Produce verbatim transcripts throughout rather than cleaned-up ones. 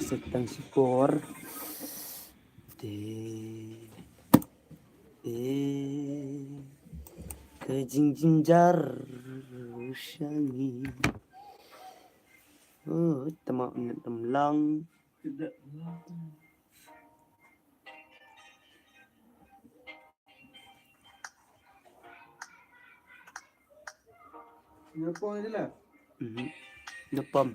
Sa tang shipor. Te, te, ka jingjynjar sha ngi. Oh, tama net tam lang. Nga pom ïa la. Mhm. Nga pom.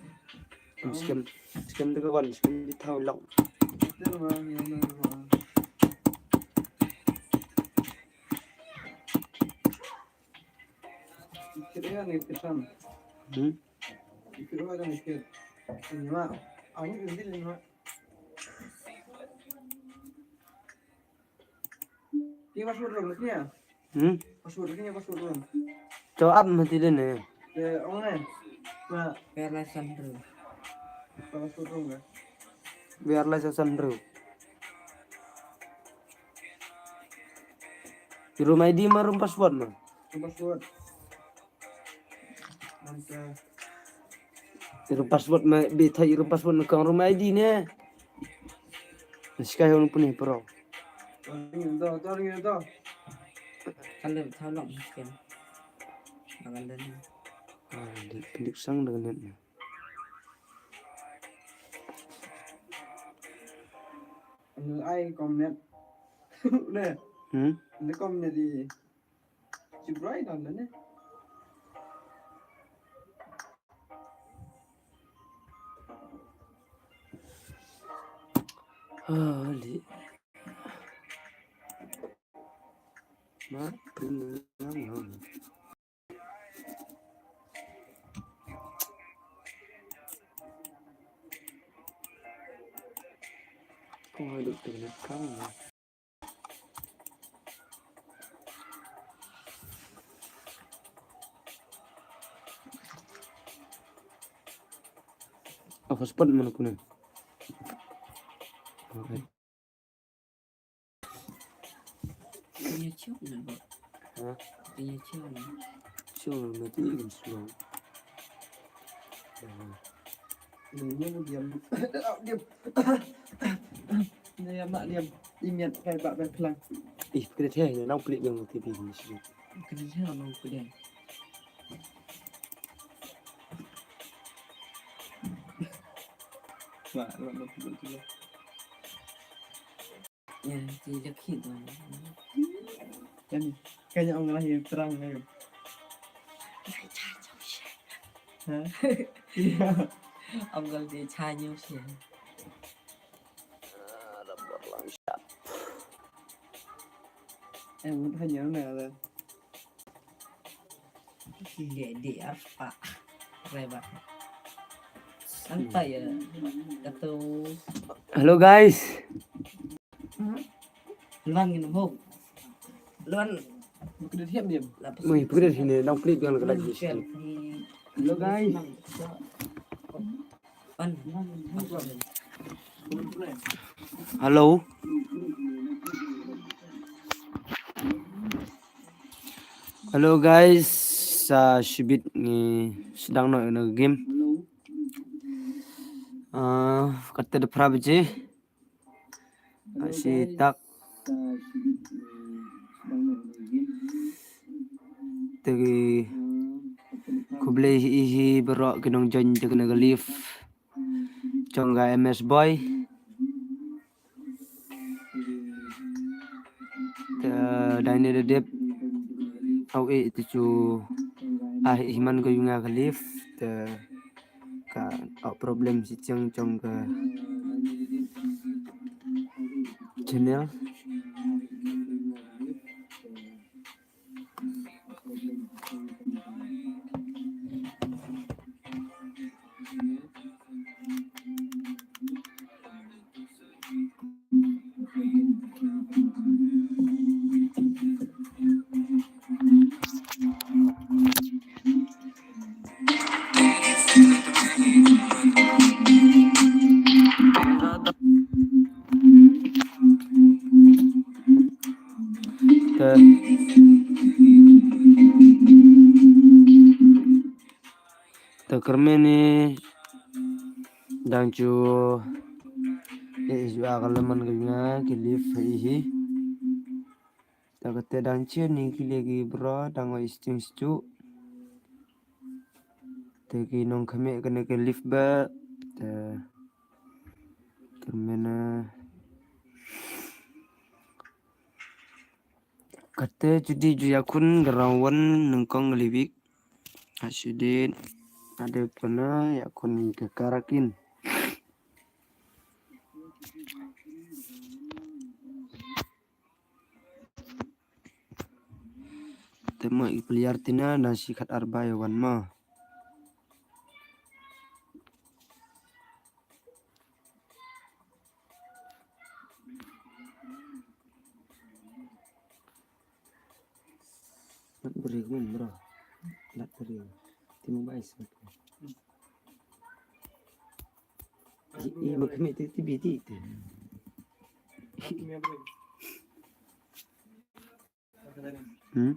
Skem, skem de ka wan, skem di thaw long. Tel ma, ïa na ma. Kit ïa ni kit tam. Hmm? Kit ïa ni kit. Ni ma. Ani ni ni ma. Ki password room ni ya? Hmm? Password ni password room. To ap mati le ne. Te ong ne. Ma. Biar lai san dulu. Password room ka. Biar lai san dulu. Room I D ma room password ma. Room password. Manta. Iru password ma, bi thai iru password ma kang room I D ne. Sky hon puni pro. Kan le thaw long skem. Makan dan. Ah, di pindik sang dengan net. Ai kom net. Ne. Hmm? Ne kom net di. Ci Brian dan ne. Ali. Ma, pun. Kung hidup dengan kamu. Aku sempat mana kuning. Oke. Punya cium na, Bok. Hah? Punya cium na. Cium na, mati ikan slow. Ini diam. Diam. Ini ya, Mak, diam. Imiat kai bak bak pelang. Ih, kena teh, nang pelik yang T V ni sih. Kena teh, nang pelik. Mak, nang pelik juga. Ya, ti laki tu. Kan, kan ong lah yang terang ni. Ha? Iya. Ong lah di chanyu sih. Eh, mut hanya mana lah. Dia dia apa? Reba. Anta ya. Katu. Hello guys. Lang in hok. Luan. Bukan dia diam. Wih, bukan dia sini. Nang klik yang lagi. Hello guys. Hello. Hello guys, sa shibit ngi sdang noh ïa ka game. Ah, kata da phra baje. Shi tak. Te khublei hi hi baroh ki nongjoin te kane ka live jong ka M S Boy. Te dai ne da dep au e te chu ah hi man ka ïa nga ka live te ka, ka problem shi jong jong ka channel. Te, te kyrmen ne dang ju Te ju a ka laman ka nga ki live hi hi. Te kata dang chini ki le ki bro dang wa isting stu. Te ki nong kame kane ki live ba. Te kyrmena kata judi ju yakun garawan nengkong libik. Ashidin ada pernah yakun ke karakin. Tema i player tina nasi kat arba ya wan ma. Lat beri kum bro. Lat beri. Timu bai smat. I mak kami ti ti biti ti. Hmm?